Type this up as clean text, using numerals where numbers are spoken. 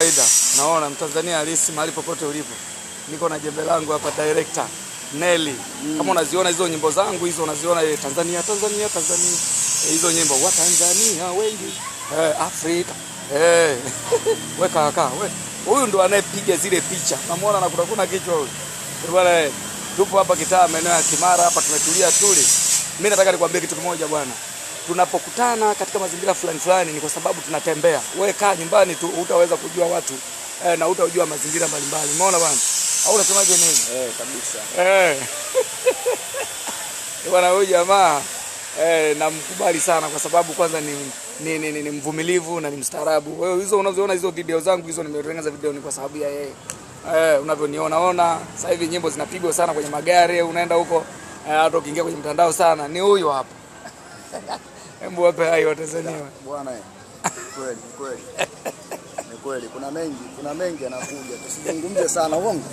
Kawaida naona Mtanzania halisi mahali popote ulipo, niko na jembe langu hapa, director Nelly. Kama unaziona hizo nyimbo zangu hizo, unaziona ile Tanzania, Tanzania, Tanzania, hizo nyimbo wa Tanzania wengi, Afrika, we kaka we, huyu ndo anayepiga zile picha, namuona na kuna kichwa huyu bwana. Tupo hapa kitaa maeneo ya Kimara hapa, tumetulia tuli. Mimi nataka nikwambie kitu kimoja bwana, tunapokutana katika mazingira fulani fulani ni kwa sababu tunatembea. Wewe kaa nyumbani tu hutaweza kujua watu na hutajua mazingira mbalimbali. Umeona bwana? Au unasemaje nini? Kabisa. Bwana huyu jamaa namkubali sana kwa sababu kwanza ni mvumilivu na ni mstaarabu. Wewe hizo unazoona hizo video zangu hizo nimetengeneza video ni kwa sababu ya yeye. Unavyoniona ona sasa hivi nyimbo zinapigwa sana kwenye magari, unaenda huko hata ukiingia kwenye mtandao sana ni huyu hapa. Hebu wape hai wa Tanzania. Bwana kweli kweli. Ni kweli kuna mengi yanakuja. Tusizungumze sana uongo.